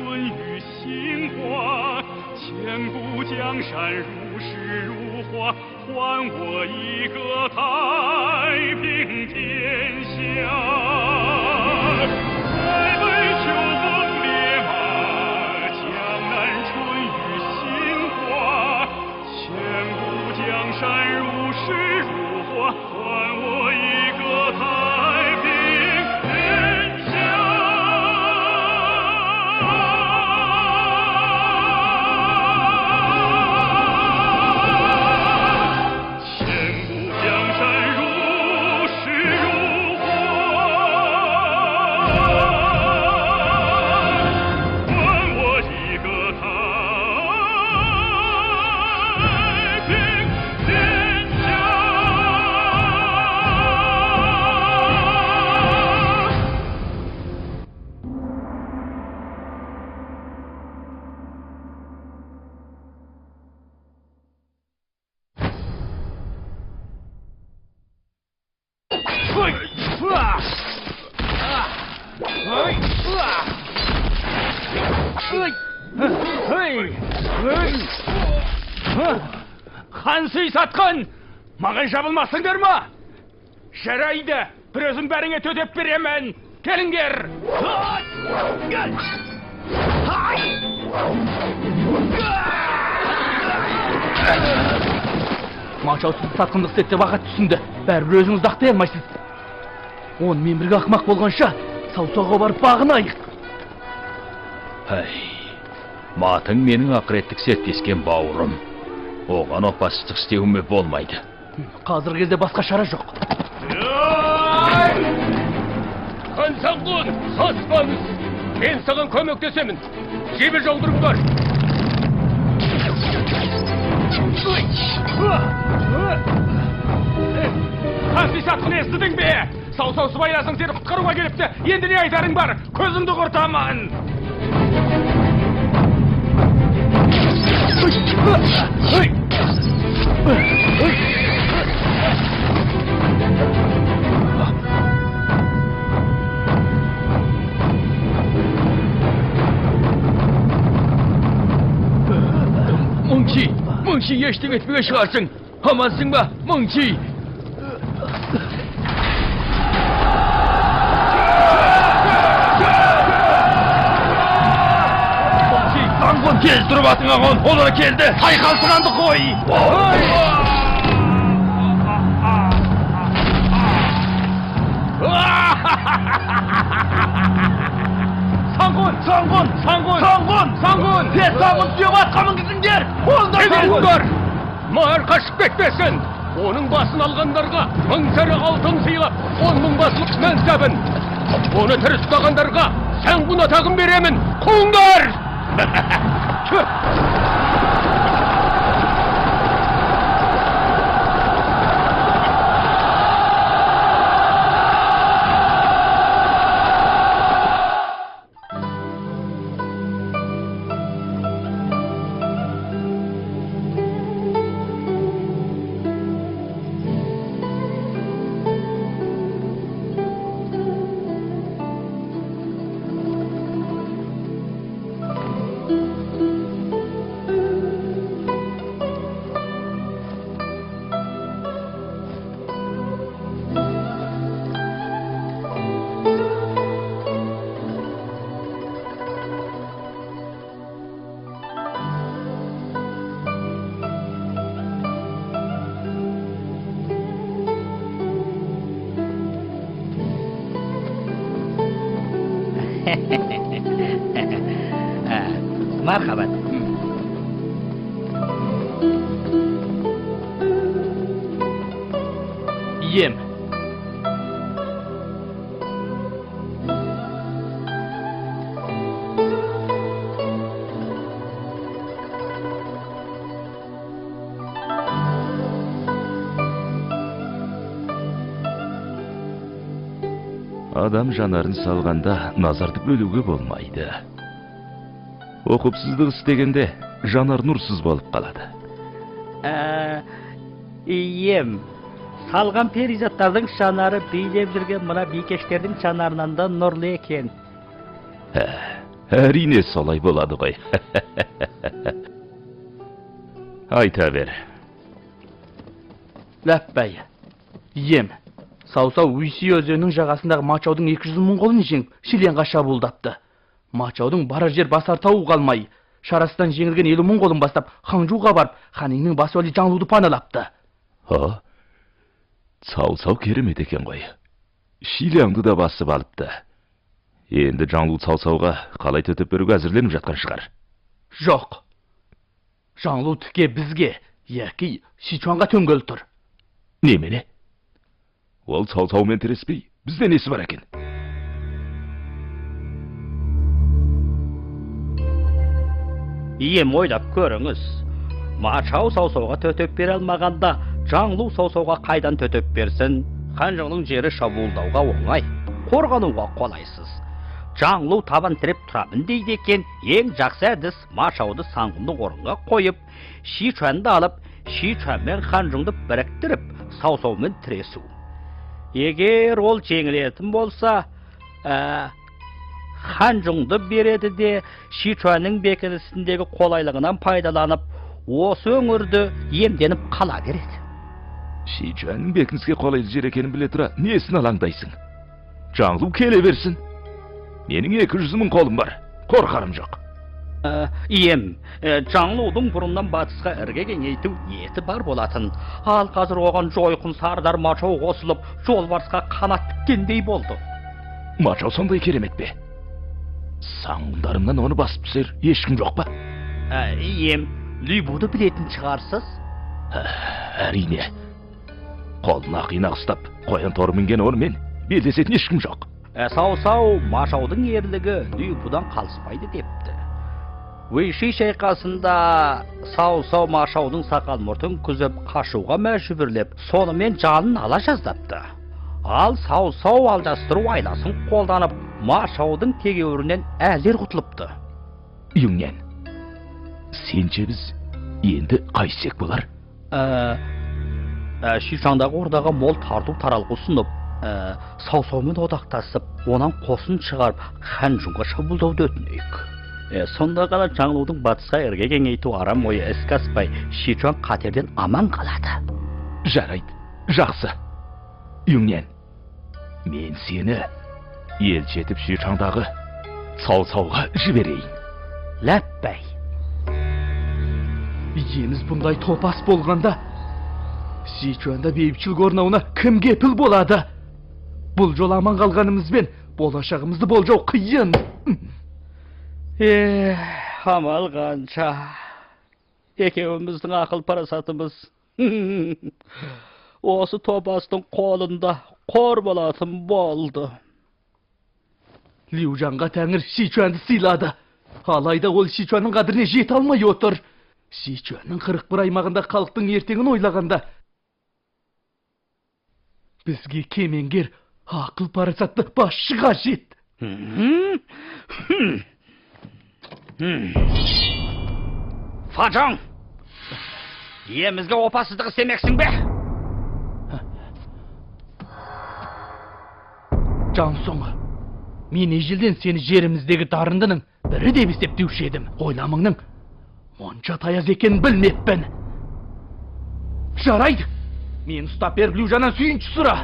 春雨杏花，千古江山如诗如画，还我一个太平天下。塞北秋风烈马，江南春雨杏花，千古江山如诗如画，还我一个太平天下。千古江山如诗如画，还我一个太平天下。 Хансүй сатқын, маған жабылмасыңдар ма? Жарайды, бір өзім бәріңе төтеп беремін. Келіңдер! Маңшау сізді сатқындық істеді деп ағат түсінді. Бәрібір өзіңізді ақтай алмайсыз. Онымен бірге ақымақ болғанша, сау-сауға барып бағынайық. Әй, матың менің ақыреттік серттескен бауырым. Оған опасыздық істеуіме болмайды. Қазіргі кезде басқа шара жоқ. Хан Саңғун, саспаңыз! Мен саған көмектесемін. Жебе жолдырыңдар. Хансүй сатқын, естідің бе? Сау-сау сыбайласың сені құтқаруға келіпті. Енді не айтарың бар? Көзіңді құртамын. Мыңши, Мыңши, ештеңе етпеген шығарсың. Амансың ба, Мыңши? Мыңши, Саңғун, тез тұрып атыңа қон, олар келді. Айқалсығанды қой! Саңғун, Саңғун, Саңғун, Саңғун, Саңғун! Тез Саңғун сүйеп атқа мінгізіңдер! Келіңдер! Мар қашып кетпесін! Оның басын алғандарға 1000 сәрі алтын сыйлап, 10 мың басылық мәнсабын. Оны тірі ұстағандарға Саңғун атағын беремін. Қуыңдар! Мархабат. Ием. Адам жанарын салғанда назарды бөлуге болмайды. Оқыпсыздық істегенде жанар нұрсыз болып қалады. Ием, салған перизаттардың жанары билеп жүрген мына бикештердің жанарынан да нұрлы екен. Әрине солай болады ғой. Айта бер. Ләппәй. Ием, Сау-Сау Уйси өзенінің жағасындағы Мачаудың 200 мың қолын жеңіп, Шиленға шабуылдапты. Мачаудың барар жер басар тауы қалмай, шарасынан жеңілген 50 мың қолын бастап, Хаңжуға барып, Ханыңның бас уәли Жаңлуды паналапты. О, Цау-Цау керемет екен ғой. Шилянды да басып алыпты. Енді Жаңлу Цау-Цауға қалай төтеп беруге әзірленіп жатқан шығар. Жоқ. Жаңлу тіке бізге, яки Сичуанға төңгелі тұр. Немене? Ол Цау-Цаумен тіреспей, бізде несі бар екен? Ием, ойлап көріңіз. Мачау Сау-Сауға төтеп бере алмағанда, Жаңлу Сау-Сауға қайдан төтеп берсін? Ханжыңның жері шабуылдауға оңай, қорғануға қолайсыз. Жаңлу табан тіреп тұрамын дейді екен, ең жақсы әдіс Мачауды саңғынды орынға қойып, Шичуанды алып, Шичуан мен Ханжыңды біріктіріп, Сау-Саумен тіресу. Егер ол жеңілетін болса, Ханжыңды береді де, Шичуанның бекінісіндегі қолайлығынан пайдаланып, осы өңірді иемденіп қала береді. Шичуанның бекініске қолайлы жер екенін біле тұра, несін алаңдайсың? Жаңлу келе берсін. Менің 200 мың қолым бар, қорқарым жоқ. Ием, Жаңлудың бұрыннан батысқа ірге кеңейту ниеті бар болатын. Ал қазір оған жойқын сардар Мачау қосылып, жолбарысқа қанат біткендей болды. Мачау сондай керемет пе? Саңғындарымнан оны басып түсер ешкім жоқ па? Ием, Либуды білетін шығарсыз? Әрине. Қолына қинақ ұстап, қоян торы мінген онымен белдесетін ешкім жоқ. Сау-Сау Мачаудың ерлігі Либудан қалыспайды депті. Вэйши шайқасында Сау-Сау Мачаудың сақал мұртын күзіп қашуға мәжбүрлеп, сонымен жанын ала жаздапты. Ал Сау-Сау алжастыру айласын қолданып, Мачаудың тегеурінен әзер құтылыпты. Юңнен, сенше біз енді қайтсек болар? Шичуандағы ордаға мол тарту таралғы ұсынып, Сау-Саумен одақтасып, онан қосын шығарып, Ханжунға шабуылдауды өтінейік. Сонда ғана Жаңлудың батысқа ірге кеңейту арам ойы іске аспай, Шичуан қатерден аман қалады. Жарайды, жақсы. Юңнен, мен сені елші етіп Шичуандағы Цау-Цауға жіберейін. Ләппәй. Иеміз бұндай топас болғанда, Сичуанда бейбітшілік орнауына кім кепіл болады? Бұл жол аман қалғанымызбен болашағымызды болжау қиын. Амал қанша. Екеуміздің ақыл парасатымыз осы топастың қолында қор болатын болды. Лиужанға тәңір Сичуанды сыйлады. Алайда ол Сичуанның қадіріне жете алмай отыр. Сичуанның 41 аймағында халықтың ертеңін ойлағанда, бізге кемеңгер ақыл парасатты басшы қажет. Фажаң, иемізге опасыздық істемексің бе? Жансоң, мен ежелден сені жеріміздегі дарындының бірі деп есептеуші едім. Ойламыңның монша таяз екенін білмеппін. Жарайды, мен ұстап беріп Лиужаннан сүйінші сұра.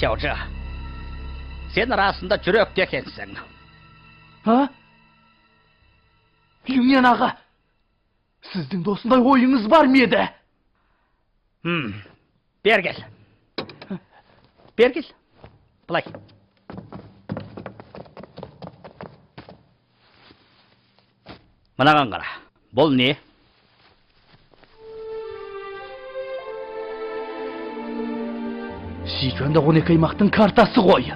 Сяожы, сен расында жүректі екенсің. А? Юңнен аға, сіздің де осындай ойыңыз бар ма еді? Бері кел. Бері кел. Былай. Мынаған қара. Бұл не? Сичуанда 12 аймақтың картасы ғой.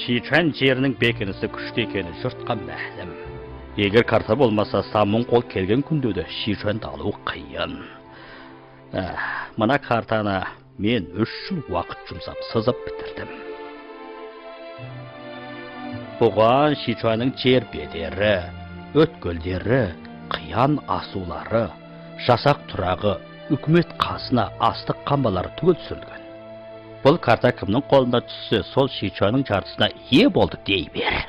Сичуан жерінің бекінісі күшті екені жұртқа мәлім. Егер карта болмаса, сан мың қол келген күнде де Сичуанды алу қиын. Мына картаны мен 3 жыл уақыт жұмсап сызып бітірдім. Бұған Сичуанның жер бедері, өткелдері, Қиян асулары, жасақ тұрағы, үкімет қасына астық қамбалары түгел түсірілген. Бұл карта кімнің қолына түссе, сол Шичуанның жартысына ие болды дей бер.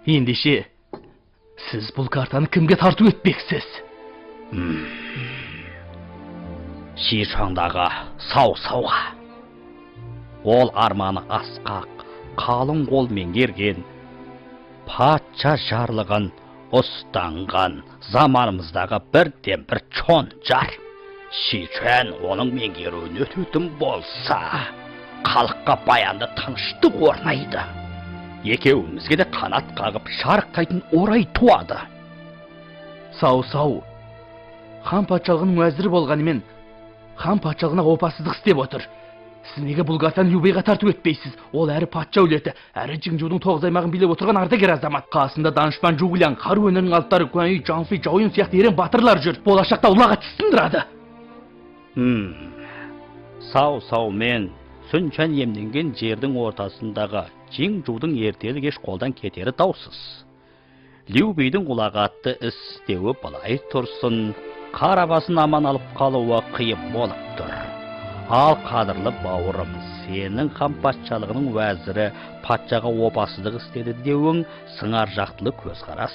Ендеше, сіз бұл картаны кімге тарту етпексіз? Шичуандағы Сау-Сауға. Ол арманы асқақ, қалың қол меңгерген, патша жарлығын ұстанған заманымыздағы бірден-бір чонжар. Шичуан оның меңгеруін өтетін болса, халыққа баянды тыныштық орнайды. Екеуімізге де қанат қағып шарықтайтын орай туады. Сау-Сау хан патшалығының уәзірі болғанымен, хан патшалығына опасыздық істеп отыр. Сіз неге бұл картаны Лю Бэйға тарту етпейсіз? Ол әрі патша әулеті, әрі Жыңжудың 9 аймағын билеп отырған ардагер азамат. Қасында данышпан Жуг Лян, қару өнерінің алыптары Гуан Ю, Чжан Фэй, Жао Юн сияқты ерен батырлар жүр. Болашақта ұлағат сындырады. Сау-Сау мен Сүнчән иемденген жердің ортасындағы Жыңжудың ертелі кеш қолдан кетері даусыз. Лю Бэйдің ұлағатты іс істеуі былай тұрсын, қара басын аман алып қалуы қиын болып тұр. Ал қадірлі бауырым, сенің хан патшалығының уәзірі патшаға опасыздық істеді деуің сыңар жақтылы көзқарас.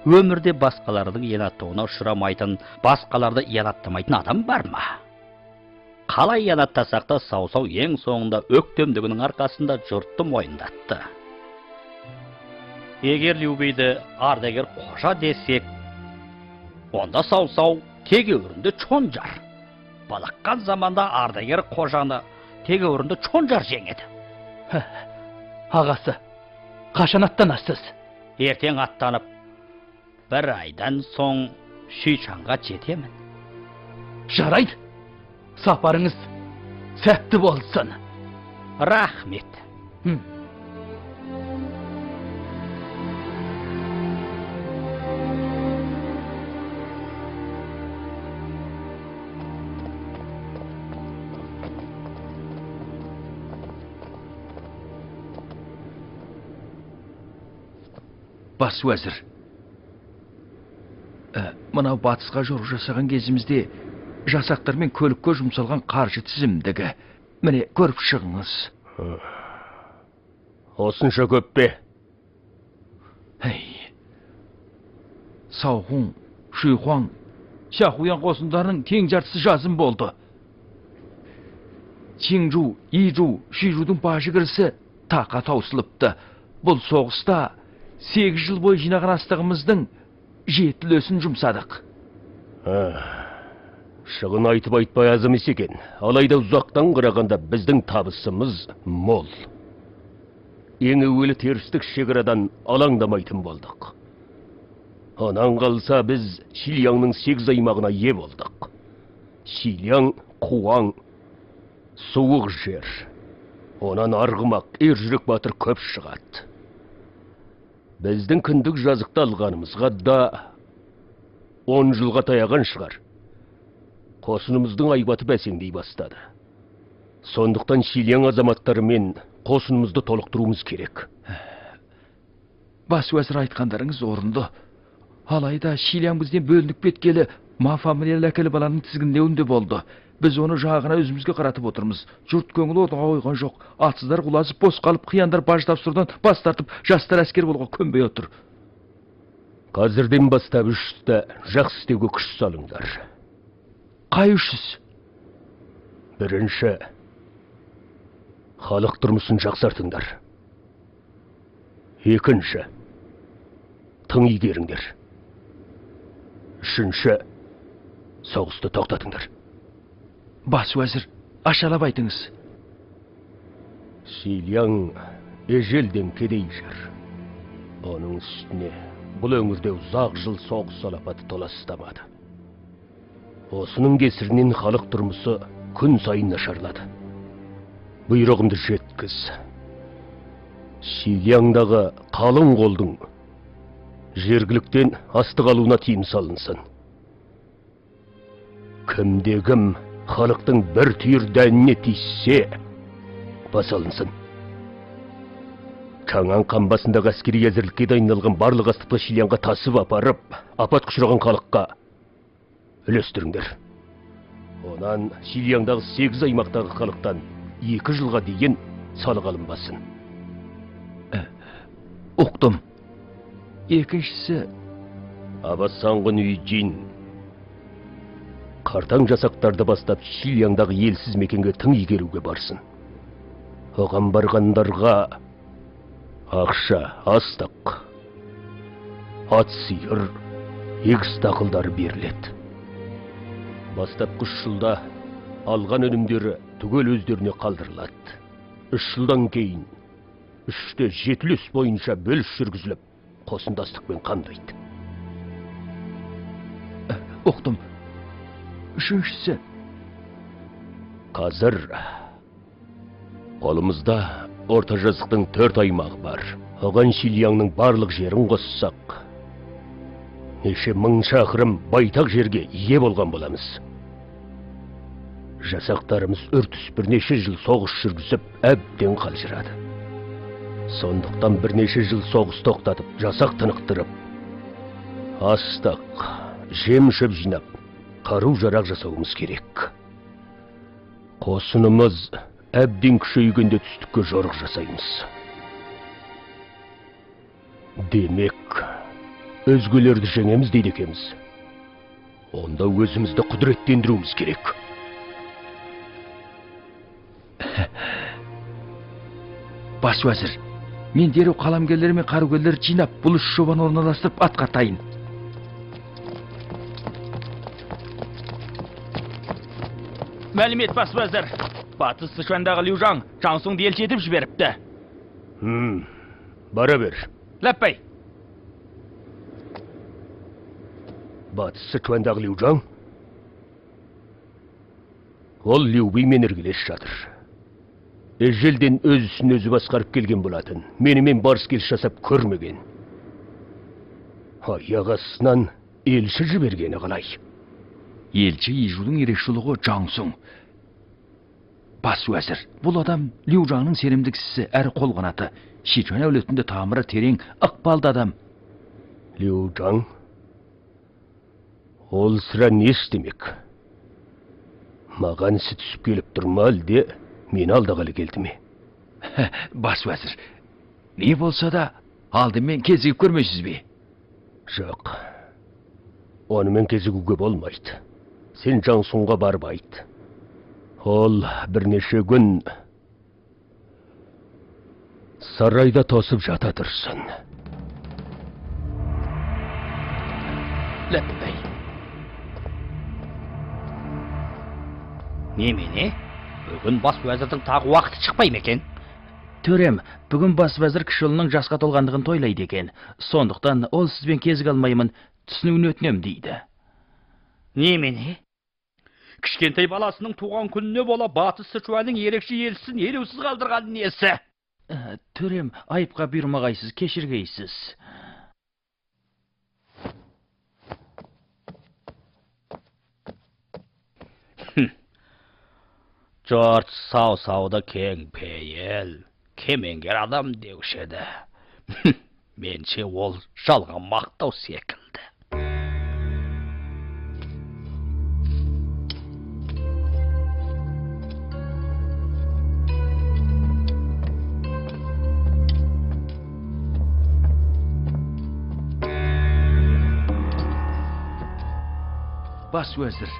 Өмірде басқалардың иянаттауына ұшырамайтын, басқаларды иянаттамайтын адам бар ма? Қалай иянаттасақ та Сау-Сау ең соңында өктемдігінің арқасында жұртты мойындатты. Егер Лю Бэйді ардагер қожа десек, онда Сау-Сау тегеурінді чонжар. Балыққан заманда ардагер қожаны тегеурінді чонжар жеңеді. Ағасы, қашан аттанасыз? Ертең аттанып, бір айдан соң Шичуанға жетемін. Жарайды, сапарыңыз сәтті болсын. Рахмет. Бас уәзір, мынау батысқа жорық жасаған кезімізде жасақтар мен көлікке жұмсалған қаржы тізімдігі. Міне, көріп шығыңыз. Осынша көп пе? Әй, Саухун, Шуйхуан, Сяхуян қосындарының тең жартысы жазым болды. Чинжу, Ижу, Шижудың бажы кірісі тақа таусылыпты. Бұл соғыста 8 жыл бойы жинаған астығымыздың 7 үлесін жұмсадық. Шығын айтып айтпай аз емес екен. Алайда ұзақтан қарағанда біздің табысымыз мол. Ең әуелі терістік шекарадан алаңдамайтын болдық. Онан қалса біз Шилияңның 8 аймағына ие болдық. Шилияң, Қуаң, суық жер. Онан арғымақ, ержүрек батыр көп шығады. Біздің күндік жазықты алғанымызға да 10 жылға таяған шығар. Қосынымыздың айбаты бәсеңдей бастады. Сондықтан Шилияң азаматтарымен қосынымызды толықтыруымыз керек. Бас уәзір, айтқандарыңыз орынды. Алайда Шилияң бізден бөлініп кеткелі Ма фамилиялы әкелі баланың тізгіндеуінде болды. Біз оны жағына өзімізге қаратып отырмыз. Жұрт көңіл орнына қойған жоқ. Атсыздар құлазып бос қалып, қияндар баж тапсырудан бас тартып, жастар әскер болуға көнбей отыр. Қазірден бастап үш істі жақсы істеуге күш салыңдар. Қай үш іс? Бірінші, халық тұрмысын жақсартыңдар. Екінші, тың игеріңдер. Үшінші, соғысты тоқтатыңдар. Бас уәзір, ашалап айтыңыз. Шилияң ежелден кедей жер. Оның үстіне бұл өңірде ұзақ жыл соғыс алапаты толастамады. Осының кесірінен халық тұрмысы күн сайын нашарлады. Бұйрығымды жеткіз. Шилияңдағы қалың қолдың жергіліктен астық алуына тыйым салынсын. Кімде кім халықтың бір түйір дәніне тиіссе, бас алынсын. Чаңан қамбасындағы әскери әзірлікке дайындалған барлық астықты Шилянға тасып апарып, апатқа ұшыраған халыққа үлестіріңдер. Онан Шиляндағы 8 аймақтағы халықтан 2 жылға дейін салық алынбасын. Ұқтым. Екіншісі Абасанғын Үйжин қартаң жасақтарды бастап Шиляндағы елсіз мекенге тың игеруге барсын. Оған барғандарға ақша, астық, ат, сиыр, егіс дақылдары беріледі. Бастапқы 3 жылда алған өнімдері түгел өздеріне қалдырылады. 3 жылдан кейін 3-те 7 үлес бойынша бөліс жүргізіліп, қосындастықпен қамдайды. Ұқтым. Үшіншісі қазір қолымызда Орта жазықтың 4 аймағы бар. Оған Шилянның барлық жерін қоссақ, неше мың шақырым байтақ жерге ие болған боламыз. Жасақтарымыз үртіс бірнеше жыл соғыс жүргізіп, әбден қалжырады. Сондықтан бірнеше жыл соғыс тоқтатып, жасақ тынықтырып, астық, жем-шөп жинап, қару-жарақ жасауымыз керек. Қосынымыз әбден күшейгенде түстікке жорық жасаймыз. Демек, өзгелерді жеңеміз дейді екенбіз. Онда өзімізді құдіреттендіруіміз керек. Бас уәзір, мен дереу қаламгерлер мен қаругерлерді жинап, бұл үш жобаны орналастырып атқартайын. Мәлімет, бас уәзір. Батыс Сычуандағы Лю Жаң Жаңсұңды елші етіп жіберіпті. Бара бер. Ләппай. Батыс Сычуандағы Лю Жаң? Ол Лю Бимен іргелес жатыр. Ежелден өз ісін өзі басқарып келген болатын. Менімен барыс-келіс жасап көрмеген. Аяқ астынан елші жібергені қалай? Елші Ижудың ерекше ұлығы Жаңсұң. Бас уәзір, бұл адам Лю Жаңның сенімді кісісі, әрі қолқанаты. Сычуан әулетінде тамыры терең, ықпалды адам. Лю Жаң? Ол сірә не істемек? Маған ісі түсіп келіп тұр ма, әлде мені алдағалы келді ме? Бас уәзір, не болса да алдымен кезігіп көрмейсіз бе? Жоқ, онымен кезігуге болмайды. Сен Жаңсұңға барып айт. Ол бірнеше күн сарайда тосып жата тұрсын. Ләппай. Немене? Бүгін бас уәзірдің тағы уақыты шықпай ма екен? Төрем, бүгін бас уәзір кіші ұлының жасқа толғандығын тойлайды екен. Сондықтан ол сізбен кезіге алмаймын, түсінуін өтінем дейді. Немене? Кішкентай баласының туған күніне бола Батыс Сычуанның ерекше елшісін елеусіз қалдырған несі? Төрем, айыпқа бұйырмағайсыз, кешіргейсіз. Жұрт сау-сауды кең пейіл, кемеңгер адам деуші еді. Менше ол жалған мақтау секілді. Бас уәзір,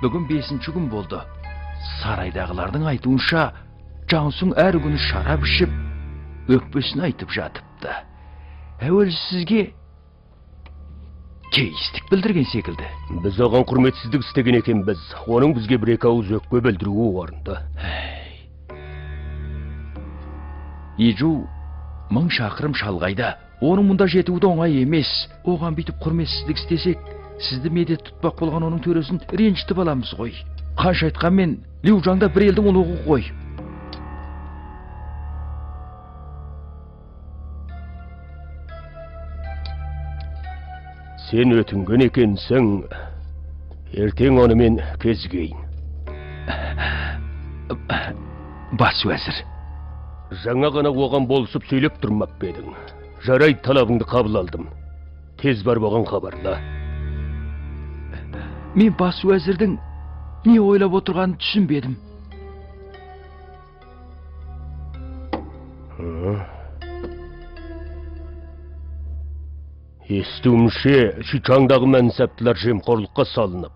бүгін 5-ші күн болды. Сарайдағылардың айтуынша, Жаңсұң әр күні шарап ішіп, өкпесін айтып жатыпты. Әуелі сізге кейістік білдірген секілді. Біз оған құрметсіздік істеген екенбіз. Оның бізге бір-екі ауыз өкпе білдіруі орынды. Ижу 1000 шақырым шалғайда. Оның мұнда жетуі де оңай емес. Оған бүйтіп құрметсіздік істесек, сізді медет тұтпақ болған оның төресін ренжітіп аламыз ғой. Қанша айтқанмен, Лю Жаңда бір елдің ұлығы ғой. Сен өтінген екенсің, ертең онымен кезігейін. Бас уәзір, Жаңа ғана оған болысып сөйлеп тұрмап па едің? Жарайды, талабыңды қабыл алдым. Тез барып оған хабарла. Мен бас уәзірдің не ойлап отырғанын түсінбедім. Естуімше, Шичаңдағы мәнсәптілер жемқорлыққа салынып,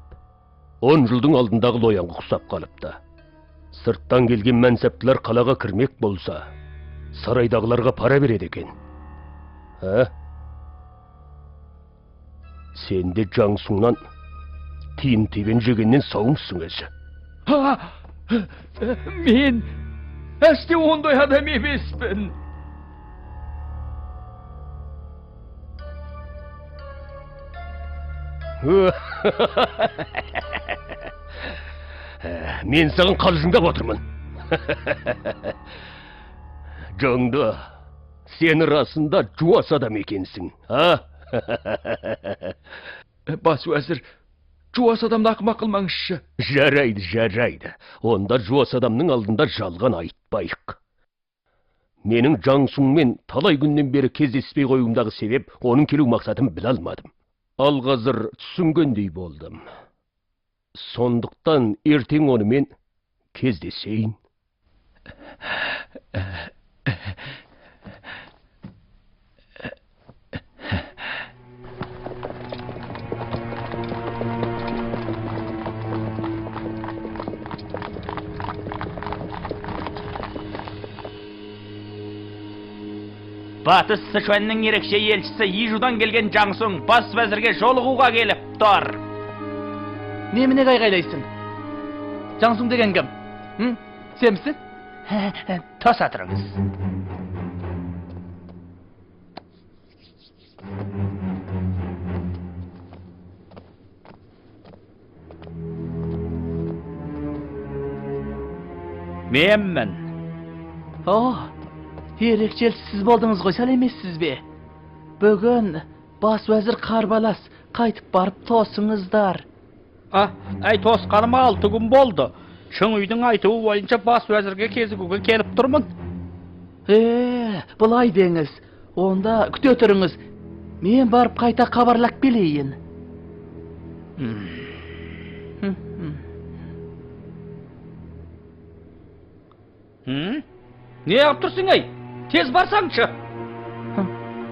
10 жылдың алдындағы лоянға ұқсап қалыпты. Сырттан келген мәнсәптілер қалаға кірмек болса, сарайдағыларға пара береді екен. А? Сен де Жаңсуңнан тиын тебен жегеннен саумысың өзі. Мен әсте ондай адам емеспін. Мен саған қалжыңдап отырмын. Жоңды, сен расында жуас адам екенсің, а? Бас уәзір, жуас адамды ақымақ қылмаңызшы. Жарайды, жарайды. Онда жуас адамның алдында жалған айтпайық. Менің Жаңсуңмен талай күннен бері кездеспей қоюымдағы себеп, оның келу мақсатын біле алмадым. Ал қазір түсінгендей болдым. Сондықтан ертең онымен кездесейін. Батыс Сычуанның ерекше елшісі Ижудан келген Жаңсуң бас уәзірге жолығуға келіп тұр. Неменеге айғайлайсың? Жаңсуң деген кім? Сенбісің? Тоса тұрыңыз. Менмін. О, ерекше елші сіз болдыңыз ғой, сәлеметсіз бе? Бүгін бас уәзір қарбалас, қайтып барып тосыңыздар. Әй, тосқаныма 6 күн болды. Шың үйдің айтуы бойынша бас уәзірге кезігуге келіп тұрмын. Былай деңіз. Онда күте тұрыңыз. Мен барып қайта хабарлап келейін. Не қылып тұрсың, әй? Тез барсаңшы.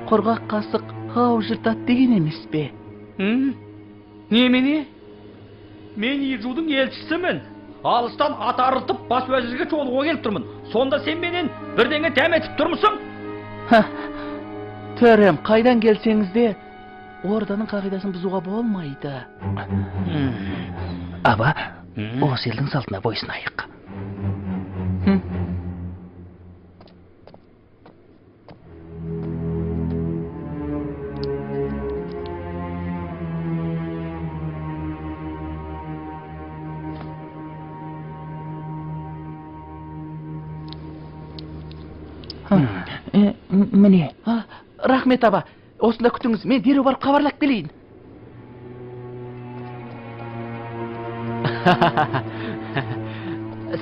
Құрғақ қасық ау жыртады деген емес пе? Немене? Мен Ижудың елшісімін. Алыстан ат арылтып бас уәзірге жолығуға келіп тұрмын. Сонда сен менен бірдеңе дәметіп тұрмысың? Төрем, қайдан келсеңіз де орданың қағидасын бұзуға болмайды. Аба, осы елдің салтына бойсынайық. Міне. Рахмет, аба. Осында күтіңіз, мен дереу барып хабарлап келейін.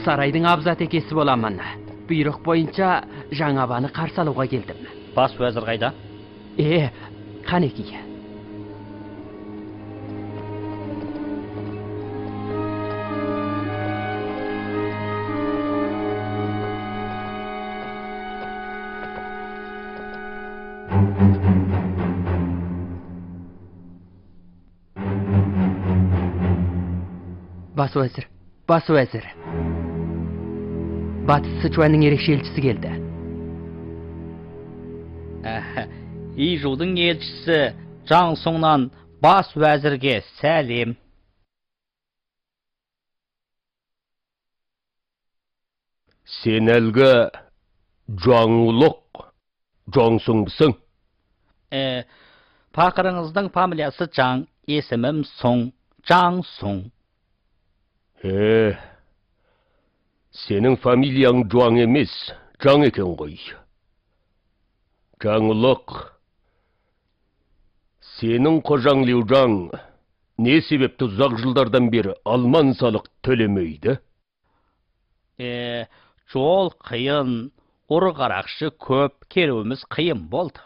Сарайдың абзат екесі боламын. Бұйрық бойынша жаңа абаны қарсы алуға келдім. Бас уәзір қайда? Қанекей. Бас уәзір, бас уәзір. Батыс Сычуанның ерекше елшісі келді. Ижудың елшісі Жаңсуңнан бас уәзірге сәлем. Сен әлгі Жаңулық Жаңсуңбысың? Пақырыңыздың фамилиясы Жаң, есімім Сұң, Жаңсуң. Сенің фамилияң Жуаң емес, Жаң екен ғой. Жаңулық, сенің қожаң Лиу Жаң не себепті ұзақ жылдардан бері алман салық төлемейді? Жол қиын, Ұры қарақшы көп, келуіміз қиын болды.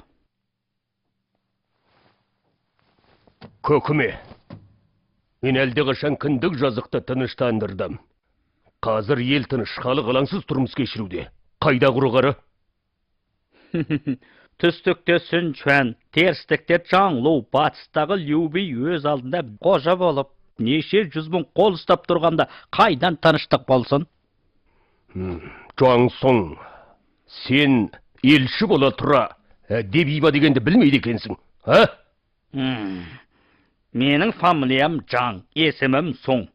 Көкіме, мен әлдеқашан кіндік жазықты тыныштандырдым. Қазір ел тыныш, халық алаңсыз тұрмыс кешіруде. Қайда ұры қары? Түстікте Сүнчуан, терістікте Чаңлу, батыстағы Люби өз алдында қожа болып, неше жүз мың қол ұстап тұрғанда қайдан тыныштық болсын? Чуаң Соң, сен елші бола тұра, әдеп иба дегенді білмейді екенсің, а? Менің фамилиям Жаң, есімім Соң.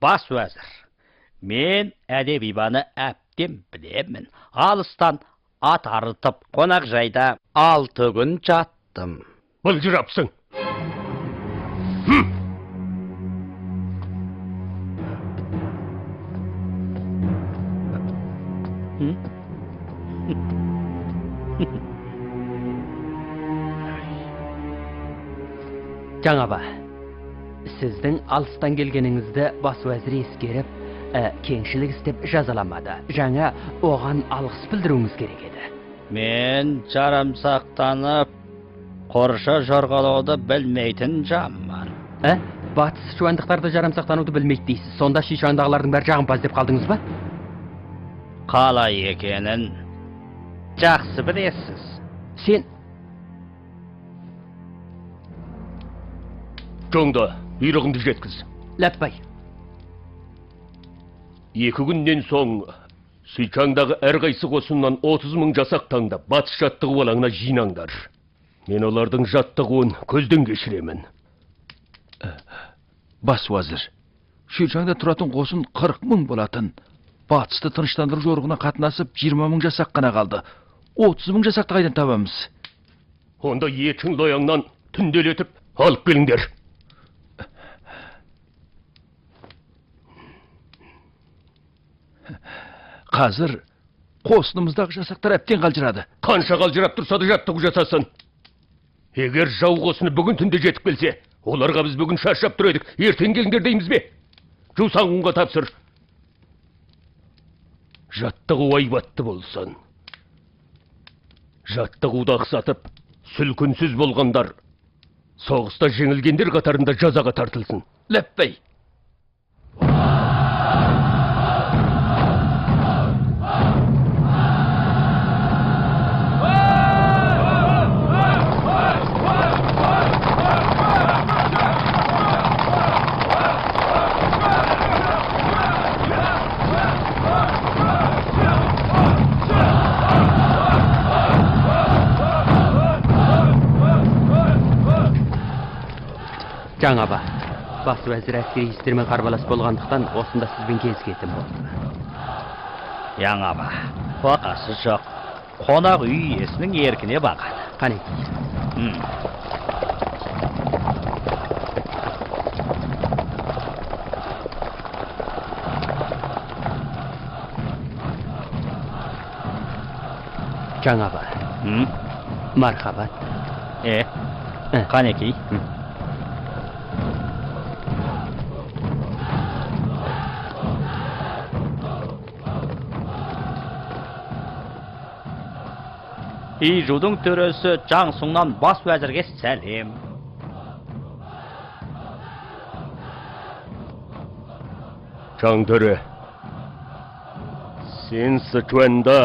Бас уәзір, мен әдеп ибаны әбден білемін. Алыстан ат арытып, қонақ жайда 6 күн жаттым. Былжырапсың. Жаңаба, сіздің алыстан келгеніңізді бас уәзір ескеріп, кеңшілік істеп жазаламады. Жаңа оған алғыс білдіруіңіз керек еді. Мен жарамсақтанып, қорша жорғалауды білмейтін жанмын. Батыс шуандықтарды жарамсақтануды білмейді дейсіз. Сонда Шишуандағылардың бәрі жағымпаз деп қалдыңыз ба? Қалай екенін жақсы білесіз. Сен Жоңда, бұйрығымды жеткіз. Ләппай. 2 күннен соң Сычаңдағы әрқайсы қосыннан 30 мың жасақ таңдап, батыс жаттығу алаңына жинаңдар. Мен олардың жаттығуын көзден кешіремін. Бас уәзір, Шичаңда тұратын қосын 40 мың болатын. Батысты тыныштандыру жорығына қатынасып 20 мың жасақ қана қалды. 30 мың жасақты қайдан табамыз? Онда Ечің Лояңнан түнделетіп алып келіңдер. Қазір қосынымыздағы жасақтар әбден қалжырады. Қанша қалжырап тұрса да жаттығу жасасын. Егер жау қосыны бүгін түнде жетіп келсе, оларға біз бүгін шаршап тұр едік, ертең келіңдер дейміз бе? Жусанғұнға тапсыр. Жаттығу айбатты болсын. Жаттығуды ақсатып, сүлкінсіз болғандар, соғыста жеңілгендер қатарында жазаға тартылсын. Ләппей. Жаңаба, бас уәзір әскери істермен қарбалас болғандықтан осында сізбен кезігетін болды. Жаңаба, қорқасы жоқ. Қонақ үй иесінің еркіне бағады. Қанекей. Жаңаба. Мархабат. Қанекей. Ижудың төресі Чаң Суңнан бас уәзірге сәлем. Чаң төре, сен Сычуанда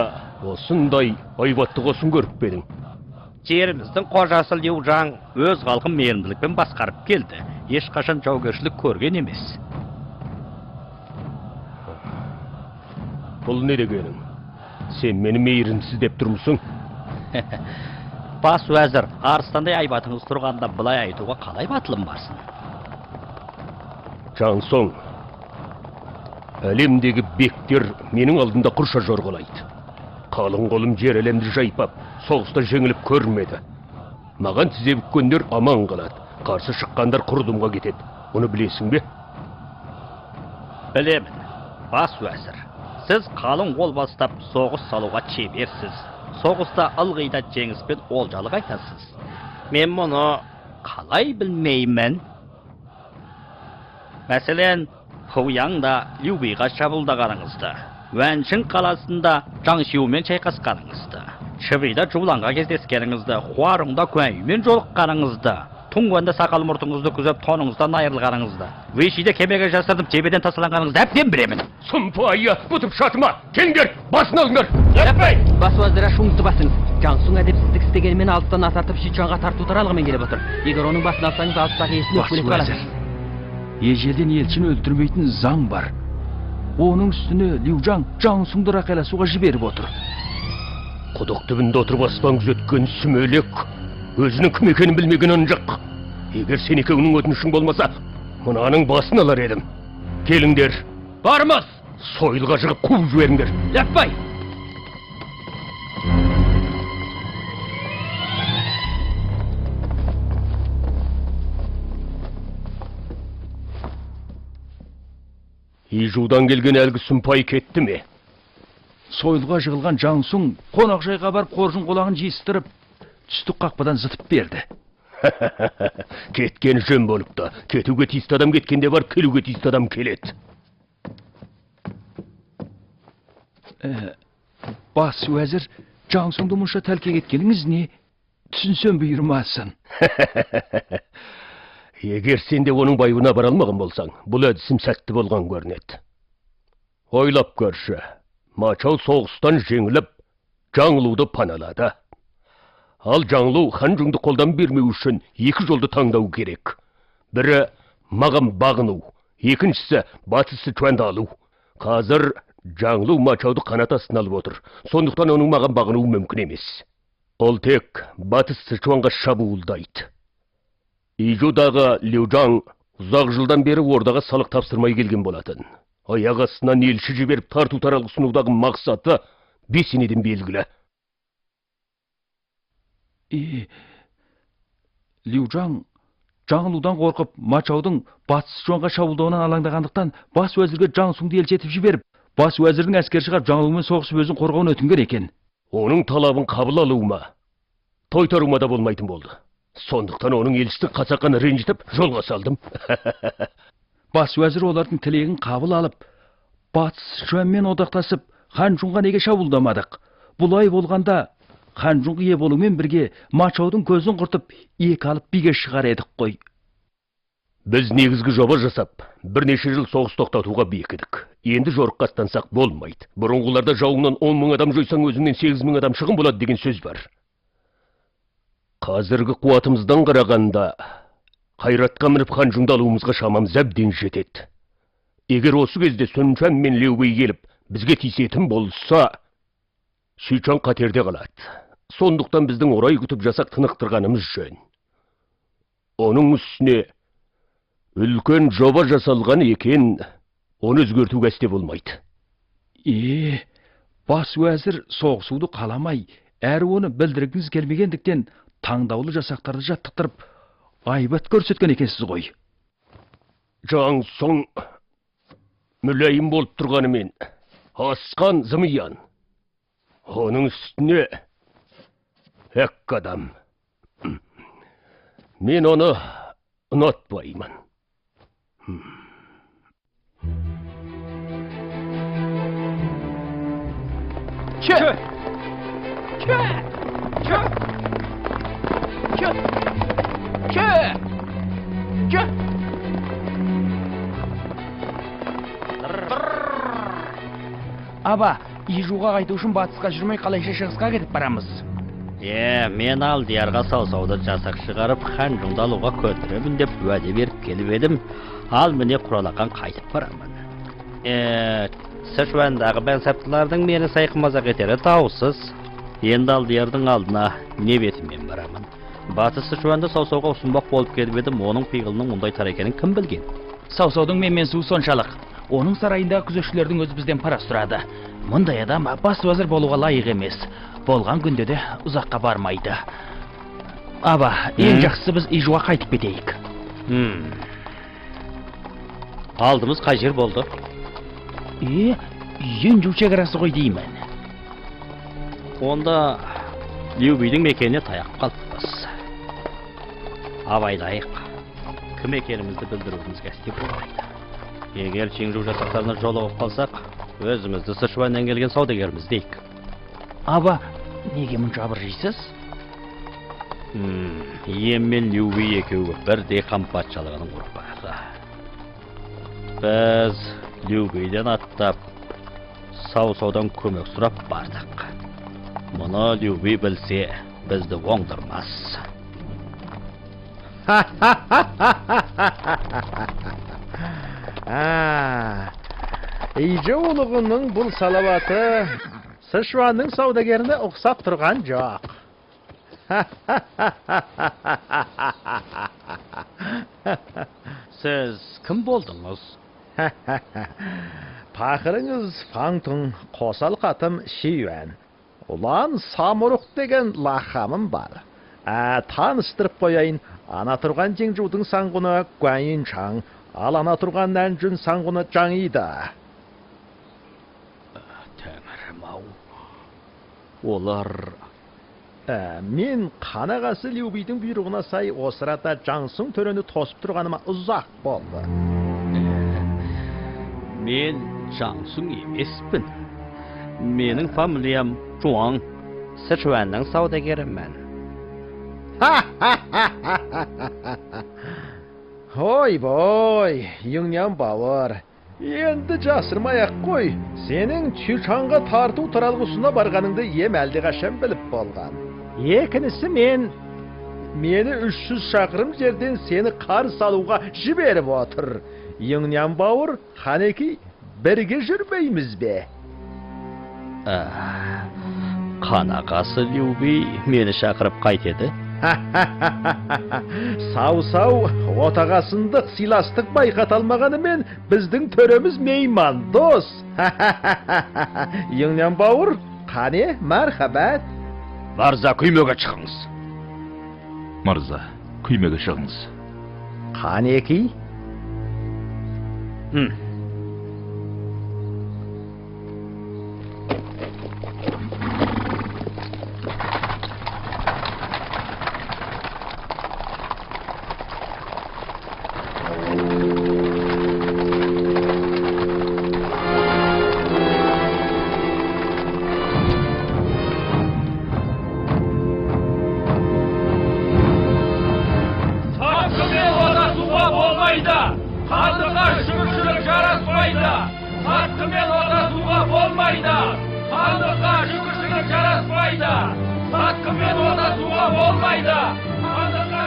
осындай айбатты қосын көріп пе едің? Жеріміздің қожасы Лю Жаң өз халқын мейірімділікпен басқарып келді. Ешқашан жаугершілік көрген емес. Бұл не дегенің? Сен мені мейірімсіз деп тұрмысың? Бас уәзір, арыстандай айбатыңыз тұрғанда былай айтуға қалай батылым барсын? Чаң Соң, әлемдегі бектер менің алдымда құрша жорғалайды. Қалың қолым жер әлемді жайпап, соғыста жеңіліп көрмеді. Маған тізе бүккендер аман қалады, қарсы шыққандар құрдымға кетеді. Оны білесің бе? Білемін, бас уәзір. Сіз қалың қол бастап соғыс салуға шеберсіз. Соғыста ылғи да жеңіспен олжалық айтасыз. Мен мұны қалай білмеймін? Мәселен, Хуяңда Любиға шабуылдағаныңызды. Уәншің қаласында Жаңшиумен шайқасқаныңызды, Чыбида Жуланға кездескеніңізді, Хуарыңда Куәнюмен жолыққаныңызды, Туңгуанда сақал мұртыңызды күзеп тоныңыздан айырылғаныңызды, Вэйшиде кемеге жасырынып жебеден тасаланғаныңызды әбден білемін. Сұмпайы, бұтып шатыма, келіңдер, басын алыңдар. Ләппай! Бас уәзір, ашуыңызды басыңыз. Жаңсұң әдепсіздік істегенімен алыстан ат артып Шичуанға тарту таралғымен келіп отыр. Егер оның басын алсаңыз, алыстағы иесіне Бас өкпелетіп уәзір, аласыз. ежелден елшіні өлтірмейтін заң бар. Оның үстіне Лю Жаң Жаңсұңды рақайласуға жіберіп отыр. Құдық түбінде отырып аспан күзеткен сүмелек, өзінің кім екенін білмеген ынжық. Егер сен екеуіңнің өтінішің болмаса, мынаның басын алар едім. Келіңдер. Бармыз! Сойылға жығып қуып жіберіңдер. Ләппай! Ижудан келген әлгі сұмпай кетті ме? Сойылға жығылған Жаңсұң қонақжайға барып қоржын қолағын жиыстырып, түстік қақпадан зытып берді. Кеткен жөн болыпты. Кетуге тиісті адам кеткенде барып, келуге тиісті адам келеді. Бас уәзір, Жаңсұңды мұнша тәлкек еткеніңіз не? Түсінсем бұйырмасын. Егер сен де оның байыбына бара алмаған болсаң, бұл әдісім сәтті болған көрінеді. Ойлап көрші, Мачау соғыстан жеңіліп, Жаңлуды паналады. Ал Жаңлу Ханжұңды қолдан бермеу үшін екі жолды таңдау керек. Бірі маған бағыну, екіншісі Батыс Сычуанды алу. Қазір Жаңлу Мачауды қанат астына алып отыр. Сондықтан оның маған бағынуы мүмкін емес. Ол тек Батыс Сычуанға шабуылдайды. Ижудағы Лю Жаң ұзақ жылдан бері ордаға салық тапсырмай келген болатын. Аяқ астынан елші жіберіп тарту таралғы ұсынудағы мақсаты бесенеден белгілі. Лю Жаң Жаңлудан қорқып, Мачаудың Батыс Сычуанға шабуылдауынан алаңдағандықтан бас уәзірге Жаңсұңды елші етіп жіберіп, бас уәзірдің әскер шығарып Жаңлумен соғысып өзін қорғауын өтінген екен. Оның талабын қабыл алуыма, тойтаруыма да болмайтын болды. Сондықтан оның елшісін қасақана ренжітіп жолға салдым. Бас уәзір олардың тілегін қабыл алып, Батыс Сычуанмен одақтасып, Ханжұңға неге шабуылдамадық? Бұлай болғанда Ханжұңға ие болумен бірге Мачаудың көзін құртып, екі алып биге шығар едік қой. Біз негізгі жоба жасап, бірнеше жыл соғыс тоқтатуға бекідік. Енді жорыққа аттансақ болмайды. Бұрынғыларда жауыңнан 10 мың адам жойсаң, өзіңнен 8 мың адам шығын болады деген сөз бар. Қазіргі қуатымыздан қарағанда, қайратқа мініп Ханжұңды алуымызға шамамыз әбден жетеді. Егер осы кезде Сүнчан мен Леубей келіп, бізге тиісетін болса, Сычуан қатерде қалады. Сондықтан біздің орай күтіп жасақ тынықтырғанымыз жөн. Оның үстіне үлкен жоба жасалған екен, оны өзгертуге әсте болмайды. Бас уәзір соғысуды қаламай, әрі оны білдіргіңіз келмегендіктен таңдаулы жасақтарды жаттықтырып, айбат көрсеткен екенсіз ғой. Жаңсұң мүләйім болып тұрғанымен, асқан зымиян. Оның үстіне әк адам. Мен оны ұнатпаймын. Чө! Чө! Чө! Чө! Чө! Чө! Аба, Ижуға қайту үшін батысқа жүрмей қалайша шығысқа кетіп барамыз. Мен алдиярға сау-сауды жасақ шығарып, Ханжұңды алуға көндіремін деп уәде беріп келіп едім. Ал міне құралақан қайтып барамын. Сычуандағы мәнсаптылардың мені сайқымазақ етері даусыз. Енді алдиярдың алдына не бетіммен барамын? Батыс Сычуанды сау-сауға ұсынбақ болып келіп едім, оның пиғылының мұндай тар екенін кім білген? Сау-саудың менменсуі соншалық. Оның сарайындағы күзетшілердің өзі бізден пара сұрады. Мұндай адам бас уәзір болуға лайық емес. Болған күнде де ұзаққа бармайды. Аба, ең жақсысы біз Ижуға қайтып кетейік. Алдымыз қай жер болды? Юньчжу шекарасы ғой деймін. Онда Лю Бидің мекеніне таяқ қалыппыз. Абайлайық. Кім екенімізді білдіруімізге әсте болмайды. Егер Чингжу жасақтарына жолығып қалсақ, Өзімізді Сычуаннан келген саудагерміз дейік. Аба, неге мұнша абыржисыз? Ием мен Лю Би екеуі бірдей хан патшалығының ұрпағы. Біз Лю Биден аттап, Сау-Саудан көмек сұрап бардық. Мұны Лю Би білсе, бізді оңдырмас. Ижі ұлығының бұл салауаты Сычуанның саудагеріне ұқсап тұрған жоқ. Сіз кім болдыңыз? Пақырыңыз Фаңтың, қосалқы атым Шиюән. Ұлан Самұрық деген лақамым бар. Таныстырып қояйын, ана тұрған Жеңжудың саңғыны Гуан Юнчаң, ал ана тұрған Нәнжүн саңғыны Чаң Ида. Тәңірім-ау, олар... Мен қан ағасы Лю Бидің бұйрығына сай осырада Жаңсың төрені тосып тұрғаныма ұзақ болды. Мен Жаңсың емеспін. Менің фамилиям Жуаң. Сычуанның саудагерімін. Ой-бой, Юңнян бауыр. Енді жасырмай-ақ қой, сенің Чучанға тарту таралғысына барғаныңды ем әлдеқашан біліп болған. Екінісі мен, мені 300 шақырым жерден сені қарсы алуға жіберіп отыр. Юңнян бауыр, қанеки, бірге жүрмейміз бе? Қан ағасы Лю Би мені шақырып қайтеді. Сау-сау отағасындық сыйластық байқата алмағанымен біздің төреміз мейман дос. Юңнян бауыр, қане, мархабат. Мырза, күймеге шығыңыз. Мырза, күймеге шығыңыз. Қанеки?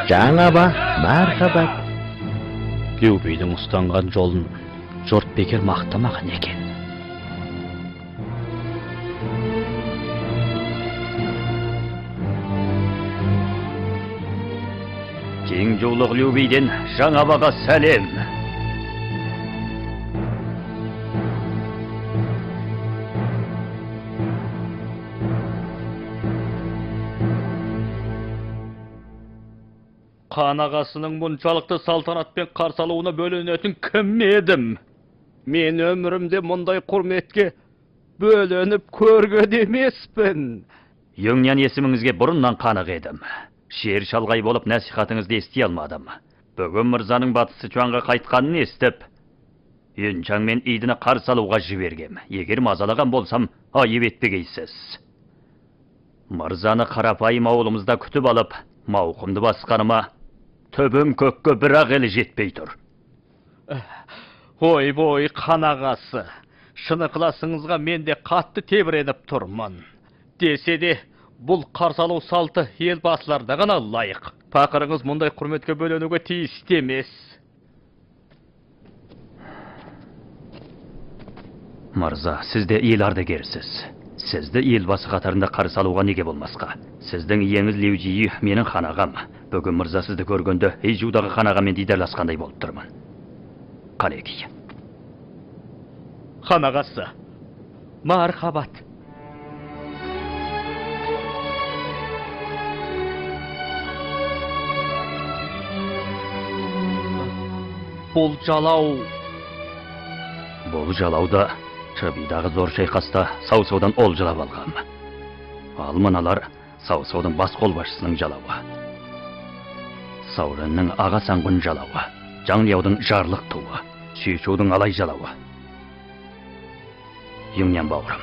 Жаңаба, мархабат. Лю Бидің ұстанған жолын жұрт бекер мақтамаған екен. Жеңжулық Лю Биден Жаңабаға сәлем. Қан ағасының мұншалықты салтанатпен қарсы алуына бөленетін кім едім? Мен өмірімде мұндай құрметке бөленіп көрген емеспін. Юңнян есіміңізге бұрыннан қанық едім. Жер шалғай болып насихатыңызды ести алмадым. Бүгін мырзаның батыс Сычуанға қайтқанын естіп, Юнчаң мен Идіні қарсы алуға жібергем. Егер мазалаған болсам, айып етпегейсіз. Мырзаны қарапайым ауылымызда күтіп алып, мауқымды басқаныма төбем көкке бір-ақ елі жетпей тұр. Ой-бой, қан ағасы, шын ықыласыңызға мен де қатты тебіреніп тұрмын. Десе де, бұл қарсы алу салты ел басыларда ғана лайық. Пақырыңыз мұндай құрметке бөленуге тиісті емес. Мырза, сіз де ел ардагерісіз. Сізді елбасы қатарында қарсы алуға неге болмасқа? Сіздің иеңіз Лю Жиі менің хан ағам. Бүгін мырза сізді көргенде Эйжудағы хан ағамен дидарласқандай болып тұрмын. Қалеки. Хан ағасы, мархабат. Бұл жалау... Бұл жалауды Чабидағы зор шайқаста Сау-Саудан олжалап алғам. Ал мыналар Сау-Саудың бас қолбасшысының жалауы. Саурынның аға саңғын жалауы, Жаңляудың жарлық туы, Сүйшудың алай жалауы. Юңнян бауырым,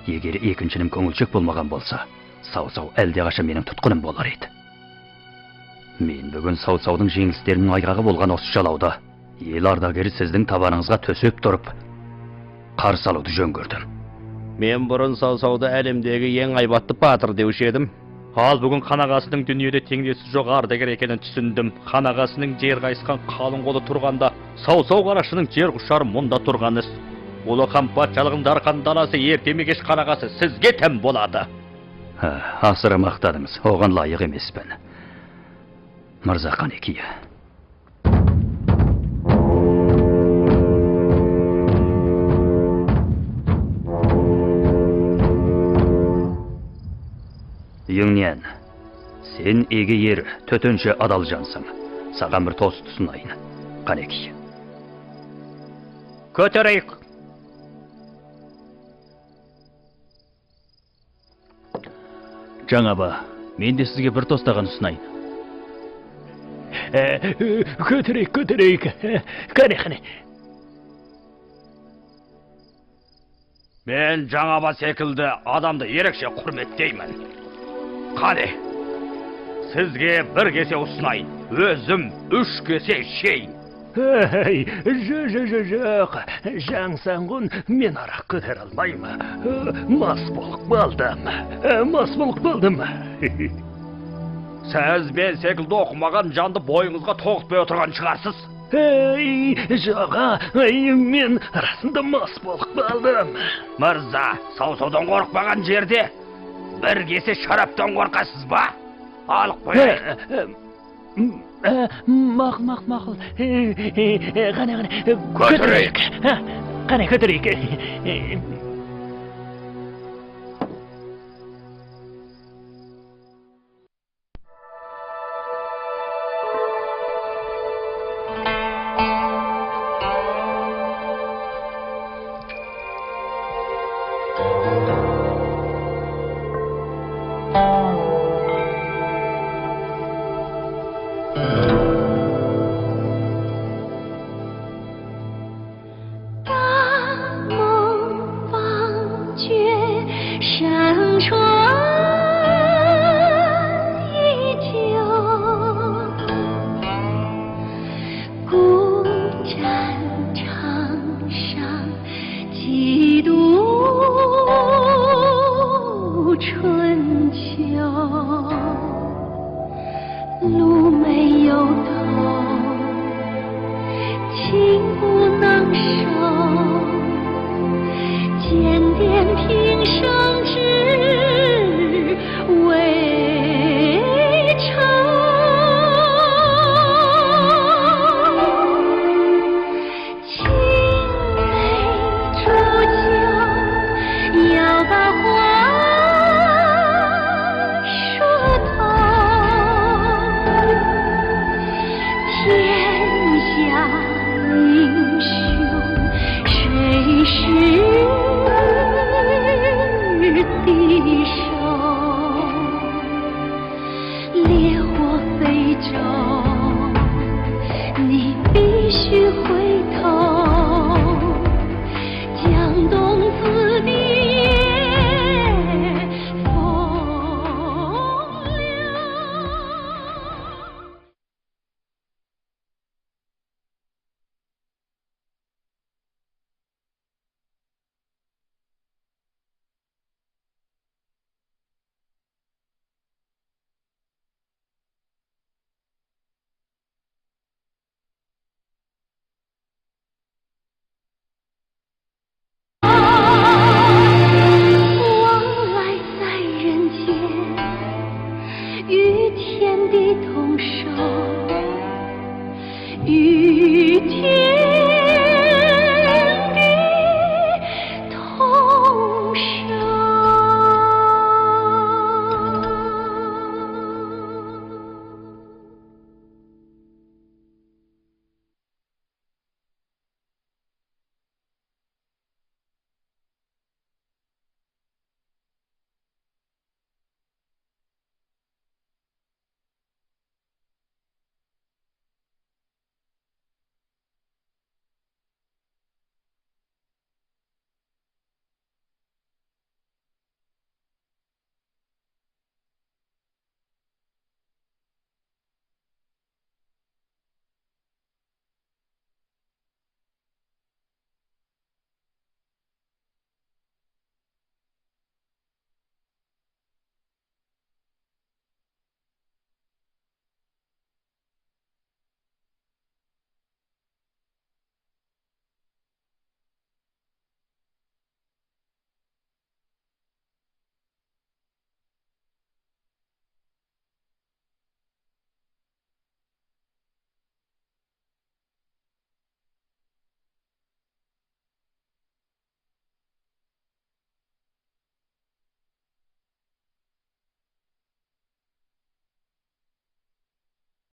егер екіншінің көңілшек болмаған болса, Сау-Сау әлдеқашан менің тұтқыным болар еді. Мен бүгін Сау-Саудың жеңілістерінің айғағы болған осы жалауды ел ардагері сіздің табаныңызға төсеп тұрып, қарсы алуды жөн көрдім. Мен бұрын Сау-Сауды әлемдегі ең айбатты батыр деуші едім. Ал бүгін хан ағасының дүниеде теңдесі жоқ ардагер екенін түсіндім. Хан ағасының жер қайысқан қалың қолы тұрғанда, Сау-Сау қарашының жер құшары мұнда тұрған іс. Ұлы хан патшалығының дарқан даласы ерте ме кеш хан ағасы сізге тән болады. Асыра мақтадыңыз, оған лайық емеспін. Мырза қанеки. Юңнен, сен еге ер, төтенше адал жансың. Саған бір тост ұсынайын. Қанеки. Көтерейік. Жаңаба, мен де сізге бір тостаған ұсынайын. Көтерейік, көтерейік. Қане, қане. Мен Жаңаба секілді адамды ерекше құрметтеймін. Қане, сізге бір кесе ұсынайын, өзім 3 кесе ішейін. Эй, жоқ, Жаң Саңғұн, мен арақ көтере алмаймын. Мас болып қалдым, мас болып қалдым. Сіз мен секілді оқымаған жанды бойыңызға тоғытпай отырған шығарсыз. Эй, жоға, мен расында мас болып қалдым. Мырза, Сау-Саудан қорықпаған жерде бір кесе шараптан қорқасыз ба? Алып қояйық. Мақұл, мақұл, мақұл. Қане, қане, көтерейік. Қане, көтерейік. 英雄，谁是？